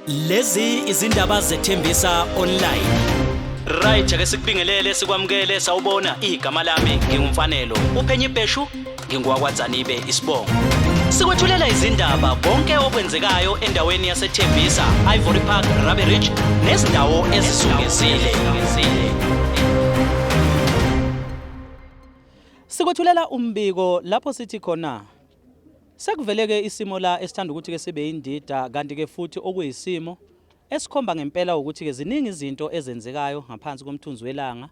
Lezi izindaba zethembisa online. Right, ake sikubingelele sikwamukele sawubona igama lami ngingumfanelo. Uphenye ibheshu ngingowakwaDzanibe isibongo. Sikwethulela izindaba konke okwenzekayo endaweni yaseThembisa, Ivory Park, Rabie Ridge nezindawo ezizungezile. Sikwethulela umbiko lapho sithi khona Sekuvele-ke isimo la esithanda ukuthi-ke sibe yindida kanti-ke futhi okuyisimo esikhomba ngempela ukuthi-ke ziningi izinto ezenzekayo ngaphansi komthunzi welanga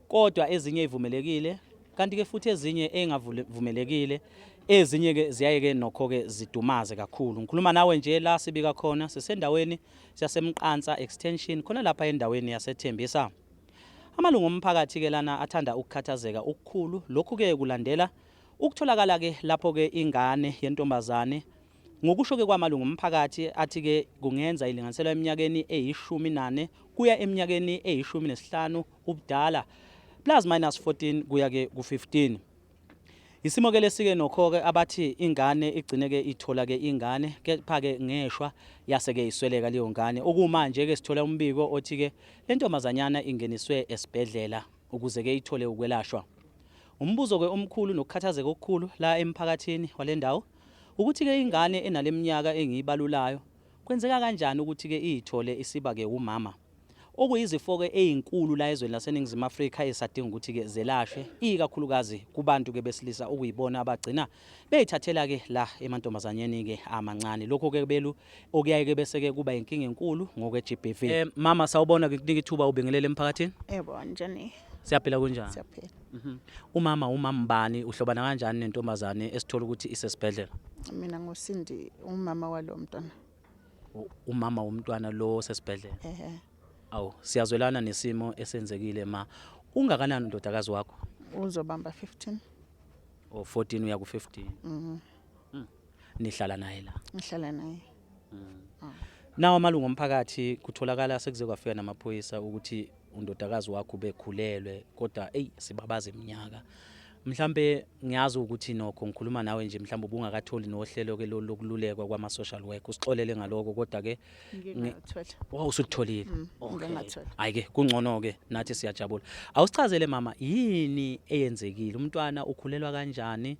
kodwa ezinye ivumelekile kanti-ke futhi ezinye engavumelekile ezinye-ke ziyaye-ke nokho-ke zidumaze kakhulu. Ngikhuluma nawe nje la sibika khona sisendaweni siyaseMqansa Extension khona lapha endaweni yaseThembisa. Amalungu omphakathi-ke lana athanda ukukhathazeka okukhulu lokhu-ke kulandela Ukutholakala ke lapho ke ingane yentombazane ngokusho ke kwamalungu omphakathi athi ke kungenza ilinganiselwa eminyakeni eyishumi nane kuya eminyakeni eyishumi nesihlanu ubudala plus minus 14 kuya ke ku-15. Isimo ke lesike nokho ke abathi ingane igcine ke ithola ke ingane kepha ke ngeshwa yase ke isweleka leyo ngane. Okumanje ke sithola umbiko othi ke le ntombazanyana ingeniswe esibhedlela ukuze ke ithole ukwelashwa. Umbuzo ke omkhulu nokukhathazeka okukhulu la emphakathini wale ndawo ukuthi ke ingane enaleminyaka engiyibalulayo kwenzeka kanjani ukuthi ke iyithole isiba ke umama okuyizifo ke ezinkulu la ezweni laseNingizimu Afrika esadinga ukuthi ke zelashwe ikakhulukazi kubantu ke besilisa okuyibona abagcina beyithathela ke la emantombazanyeni ke amancane lokho ke belu okuyaye ke bese ke kuba inkinga enkulu ngokwe GBV. Mama sawubona ke kunika ithuba ubingelele emphakathini. Yebo, njani? Siyaphila kunjani? Siyaphila. Umama umambani uhlobana kanjani nentombazane esithola ukuthi isesibhedlela? Mina nguSindi umama walo mntwana. Umama womntwana lo osesibhedlela. Ehhe. Awu siyazwelana nesimo esenzekile ma. Ungakanani undodakazi wakho? Uzobamba 15. O 14 uya ku 15. Mhm. Nihlala naye la. Ngihlala naye. Nawo amalungu omphakathi kutholakala sekuze kwafika namaphoyisa ukuthi undodakazi wakho ubekhulelwe kodwa ey sibabaza iminyaka. Mhlambe ngiyazi ukuthi nokho ngikhuluma nawe nje mhlambe ubungakatholi nohlelo ke lolu lokululekwa kwama social work usixolele ngaloko kodwa ke Ngike ngathola. Wow usutholile. Ngike ngathola. Hayi ke kungcono ke nathi siyajabula. Awusichazele mama yini eyenzekile umntwana ukhulelwa kanjani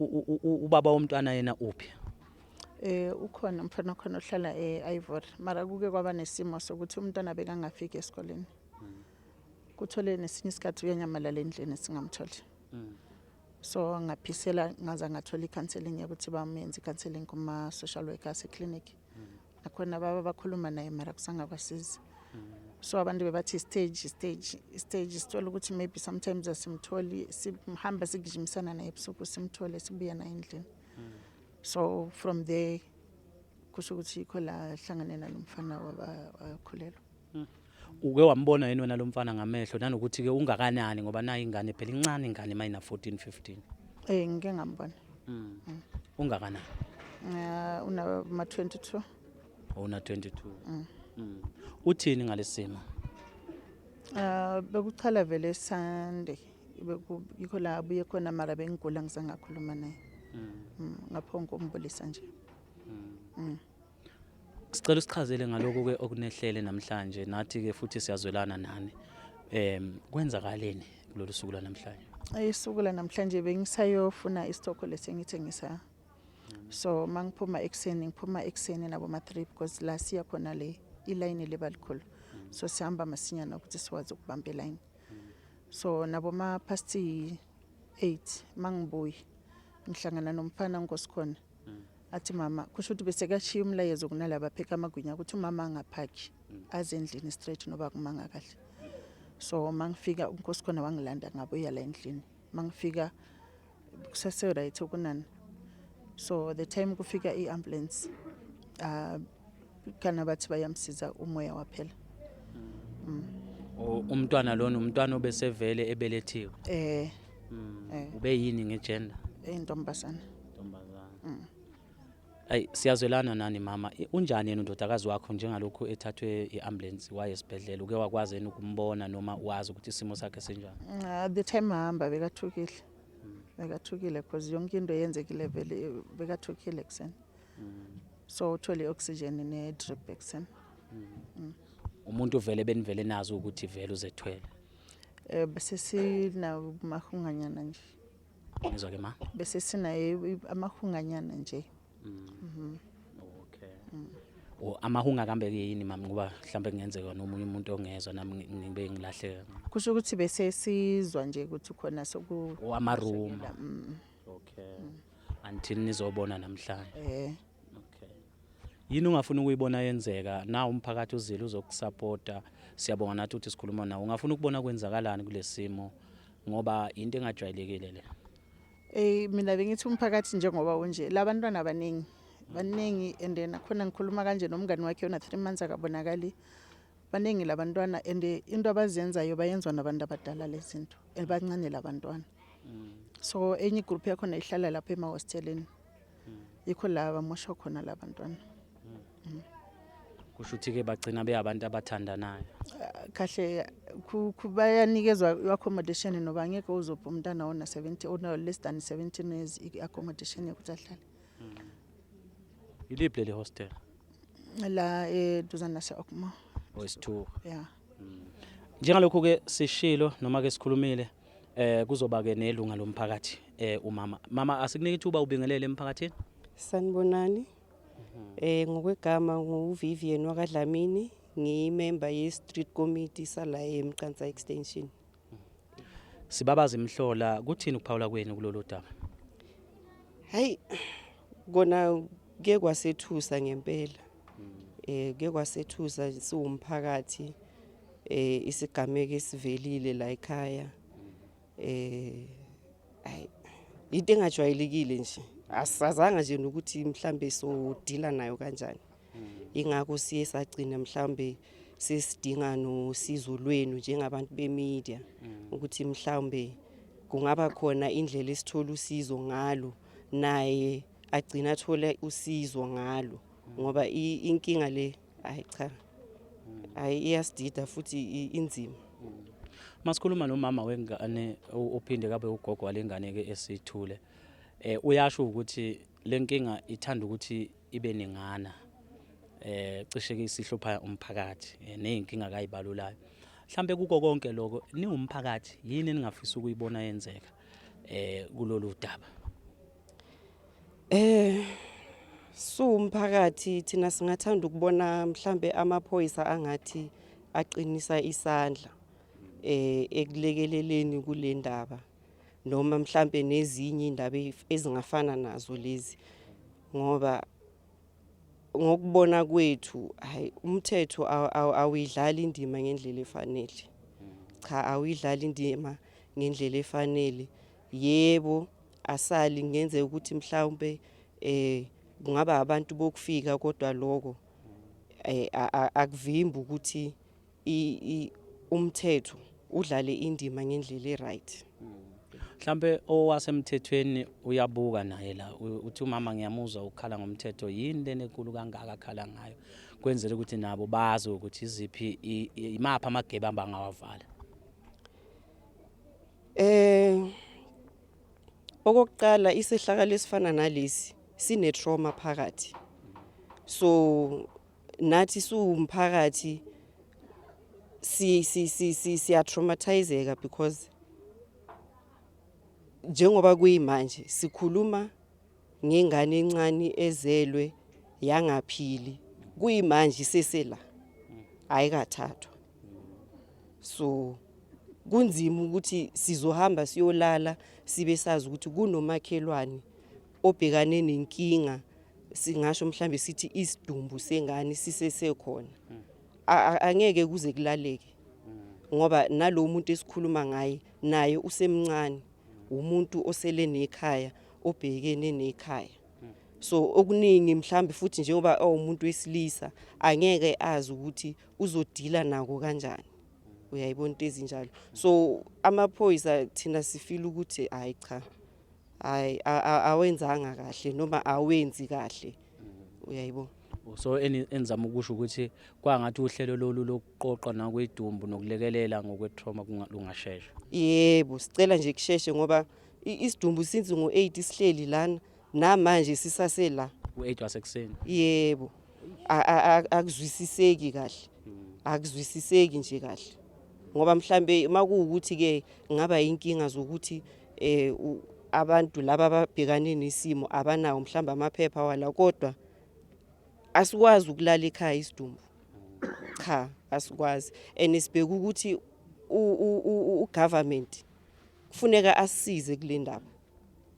ubaba womntwana yena uphi? Ukhona umfana khona ohlala e-Ivory mara kuke kwaba nesimo sokuthi umntwana bekangafiki esikoleni. Kuthole nesinye isikhathi uyanyamalala endlini singamtholi. So ngaphisela ngaza ngathola i-counseling yokuthi bamenze i-counseling kuma social workers e-clinic. Nakhona baba bakhuluma naye mara kusangabasizi. So abantu bebathi stage stage stage sithola ukuthi maybe sometimes asimtholi simhamba sigijimisana naye ebusuku simthole sibuya naye endlini. So from there kusho ukuthi yikho la hlangane nalomfana wakhulelwa. Uke wambona yini wena lo mfana ngamehlo nanokuthi ke ungakanani ngoba nayi ingane phela incane ingane mayina 14 15. Ngike ngambona. Ungakanani? Una ma 22. Una 22. Uthini ngalesimo? Bekuchala vele Sunday. Beku yikho la abuye khona mara bengigula ngisangakhuluma naye. Ngapho ngombulisa nje. Sicela usichazele ngaloko ke okunehlele namhlanje nathi ke futhi siyazwelana nani. Kwenzakaleni kulolu suku lwanamhlanje? Isuku la namhlanje bengisayofuna isitoko lesi engithengisa. So mangiphuma ekseni ngiphuma ekseni nabo ma 3 because la siya khona le iline liba likhulu. So sihamba masinyana ukuthi sikwazi ukubamba iline. So nabo ma past 8 mangibuyi ngihlangana nomfana ngosikhona. Athi mama kusho ukuthi bese kashiya umlayezo kunalaba pheka amagwinya ukuthi umama angaphaki aze endlini straight noba kumanga kahle. So mangifika unkosi khona wangilanda ngabuya la endlini. Mangifika kusase right okunani. So the time kufika iambulance kana bathi bayamsiza umoya waphela. Umntwana lona umntwana obesevele ebelethiwe. Ube yini ngegender? Intombazana. Ntombazana. Ayi siyazwelana nani mama. Unjani yena undodakazi wakho njengalokhu ethathwe iambulance waye esibhedlela uke wakwazi yena ukumbona noma wazi ukuthi isimo sakhe sinjani? The time ahamba bekathukile. Bekathukile because yonke into eyenzekile vele bekathukile kuseni. So uthole oxygen ne drip ekuseni. Umuntu vele benivele nazo ukuthi vele uzethwele. Bese sinawo amahunganyana nje. Ngizwa ke ma. Bese sinaye amahunganyana nje. Okay. O amahunga kambe ke yini mama, ngoba mhlambe kungenzeka nomunye umuntu ongezwa nami ngibe ngilahleka. Kusho ukuthi bese sizwa nje ukuthi khona soku O ama-rumour. Okay. Until nizobona namhlanje. Okay. Yini ungafuna ukuyibona yenzeka na umphakathi uzile uzokusupporta? Siyabonga nathi ukuthi sikhuluma nawe. Ungafuna ukubona kwenzakalani kulesimo, ngoba into engajwayelekile le? Mina bengithi umphakathi njengoba unje, labantwana abaningi baningi, and then nakhona ngikhuluma kanje nomngani wakhe yona 3 months akabonakali. Baningi labantwana, and into abazenzayo bayenzwa nabantu abadala lezinto, bancane labantwana. So enye igroup yakhona ihlala lapha emahosteleni, yikho la bamoshwa khona labantwana. Kusho ukuthi ke bagcina beyabantu abathandanayo. Kahle bayanikezwa i-accommodation, noba angeke uzopha umntana ona 70, ona less than 17 years i-accommodation yokuthi ahlale. Yiliphi leli hostel? La eduzane nase-Oakmore. Wesithuka. Yeah. Njengalokhu ke sishilo noma ke sikhulumile, kuzoba ke nelunga lomphakathi, umama. Mama, asikunike ithuba ubingelele emphakathini. Sanibonani. Ngokwegama nguVivian wakaDlamini, ngiyimember ye street committee sala eMqansa Extension. Sibabaza imhlola, kuthini ukuphawula kwenu kulolu daba? Hayi, kona kuye kwasethusa ngempela. Kuye kwasethusa siwumphakathi, isigameko esivelile la ekhaya. Hayi, into engajwayelekile nje. Asazanga nje nokuthi mhlambe sodila nayo kanjani. Ingakho siye sagcina mhlambe sesidinga nosizo lwenu njengabantu bemedia, ukuthi mhlambe kungaba khona indlela esithola usizo ngalo, naye agcina athole usizo ngalo, ngoba inkinga le, hayi cha, hayi iyasidida futhi inzima. Masikhuluma nomama wengane ophinde kabe ugogo walengane ke esithule. Uyasho ukuthi lenkinga ithanda ukuthi ibe ningana. Cishe ke isihlupha umphakathi nezinkinga kayibalulayo. Mhlambe kuko konke lokho, niwumphakathi, yini eningafisa ukuyibona yenzeka kulolu daba? Siwumphakathi thina singathanda ukubona mhlambe amaphoyisa angathi aqinisa isandla ekulekeleleni kule ndaba, noma mhlambe nezinye indaba ezingafana nazo lezi, ngoba ngokubona kwethu, hayi, umthetho awuyidlali indima ngendlela efanele. Cha, awuyidlali indima ngendlela efanele. Yebo, asali kungenzeka ukuthi mhlawumbe kungaba abantu bokufika, kodwa lokho akuvimbi ukuthi umthetho udlale indima ngendlela e-right. Mhlambe owasemthethweni uyabuka naye la, uthi umama ngiyamuzwa ukukhala ngomthetho, yini lena enkulu kangaka akhala ngayo, kwenzela ukuthi nabo bazi ukuthi iziphi imaphi amagebe abangawavala? Okokuqala, isehlakalo esifana nalesi sine trauma phakathi, so nathi siwumphakathi si si si si siya traumatizeka, because njengoba kuyimanje sikhuluma ngengane encane ezelwe yangaphili, kuyimanje isesela, ayikathathwa. So kunzima ukuthi sizohamba siyolala sibe sazi ukuthi kunomakhelwane obhekane nenkinga, singasho mhlambe sithi isidumbu sengane sisesekhona. Angeke kuze kulaleke, ngoba nalo muntu esikhuluma ngaye naye usemncane, umuntu osele nekhaya, obhekene nekhaya. So okuningi mhlambe futhi, njengoba awumuntu wesilisa, angeke azi ukuthi uzodila nako kanjani, uyayibona into ezinjalo. So amaphoyisa thina sifila ukuthi hayi cha, hayi, awenzanga kahle noma awenzi kahle, uyayibona. So enizama ukusho ukuthi kwangathi uhlelo lolu lokuqoqa nakwedumbu nokulekelela ngokwe-trauma lungashesha? Yebo, sicela nje kusheshe, ngoba isidumbu since ngo-8 sihleli lana, namanje sisasela. U-8 wasekuseni? Yebo. Akuzwisiseki kahle, akuzwisiseki nje kahle, ngoba mhlambe makuwukuthi ke ngaba inkinga zokuthi abantu laba ababhekane nesimo abanawo mhlambe amaphepha wala, kodwa asikwazi ukulala ekhaya isidumbu, cha, asikwazi. And sibheka ukuthi ugovernment kufuneka asisize kule ndaba,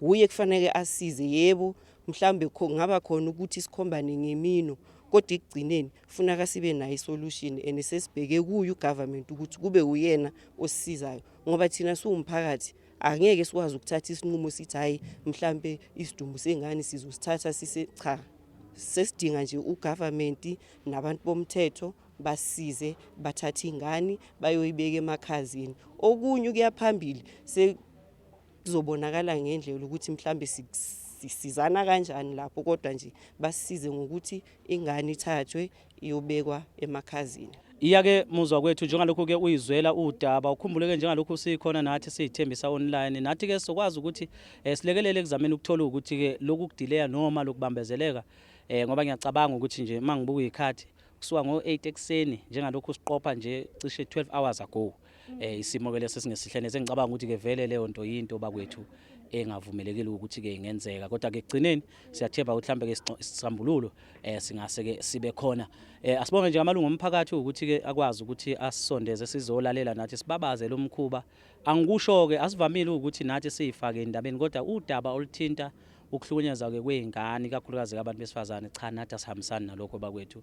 uye kufanele asize. Yebo, mhlambe kungaba khona ukuthi sikhombane ngemino, kodwa ekugcineni funeka sibe nayo isolution, and sesibheke kuyo ugovernment ukuthi kube uyena osisizayo, ngoba thina siwumphakathi angeke sikwazi ukuthatha isinqumo sithi hayi, mhlambe isidumbu sengane sizosithatha sise, cha, sesidinga nje ugovernment nabantu bomthetho basize, bathathe ingane bayoyibeka emakhazini. Okunye ukuya phambili kuzobonakala ngendlela ukuthi mhlambe sisizana kanjani lapho, kodwa nje basisize ngokuthi ingane ithathwe iyobekwa emakhazini. Iya-ke muzwa kwethu, njengalokhu-ke uyizwela udaba, ukhumbule-ke njengalokhu sikhona nathi siyiThembisa Online, nathi-ke sizokwazi ukuthi silekelele ekuzameni ukuthola ukuthi-ke lokhu kudileya noma lokubambezeleka, ngoba ngiyacabanga ukuthi nje uma ngibuka iy'khathi kusuka ngo-8 ekuseni njengalokhu siqopha nje, cishe 12 hours ago, isimo-ke leso singesihle sengicabanga ukuthi-ke vele leyo nto yinto bakwethu engavumelekile ukuthi-ke ingenzeka. Kodwa-ke ekugcineni siyathemba ukuthi mhlambe-ke isixambululo singase-ke sibe khona. Asibonge nje amalungu omphakathi ukuthi-ke akwazi ukuthi asisondeze sizolalela nathi sibabaze lo mkhuba. Angikusho-ke asivamile ukuthi nathi siyifake endabeni, kodwa udaba oluthinta ukuhlukunyezwa-ke kwey'ngane, ikakhulukazi abantu besifazane, cha, nathi asihambisani nalokho bakwethu.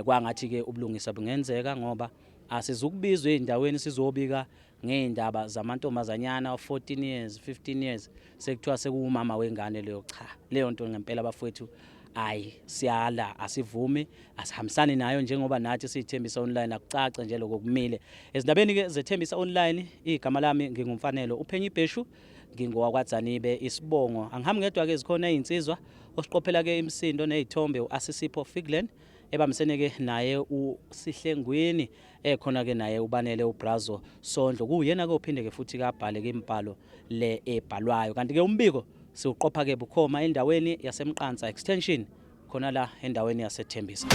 Kwangathi-ke ubulungisa bungenzeka, ngoba asizukubizwa ey'ndaweni sizobika ngey'ndaba zamantombazanyana 14 years, 15 years, sekuthiwa sekuwumama wengane leyo. Cha, leyo nto ngempela bafowethu, ayi, siyala, asivumi, asihambisani nayo njengoba nathi siyiThembisa Online. Akucace nje lokho kumile ezindabeni-ke zeThembisa Online. Igama lami nginguMfanelo Uphenye Ibheshu, ngingowakwaDzanibe isibongo. Angihambi ngedwa-ke, zikhona iy'nsizwa osiqophela-ke imisindo ney'thombe, u-Asisipho Figland ebambisene-ke naye uSihlengwini, ekhona-ke naye uBanele uBrazo Sondlo, kuwuyena-ke ophinde-ke futhi kabhale-ke imibhalo le ebhalwayo. Kanti-ke umbiko siwuqopha-ke bukhoma endaweni yaseMqansa Extension, khona la endaweni yaseThembisa.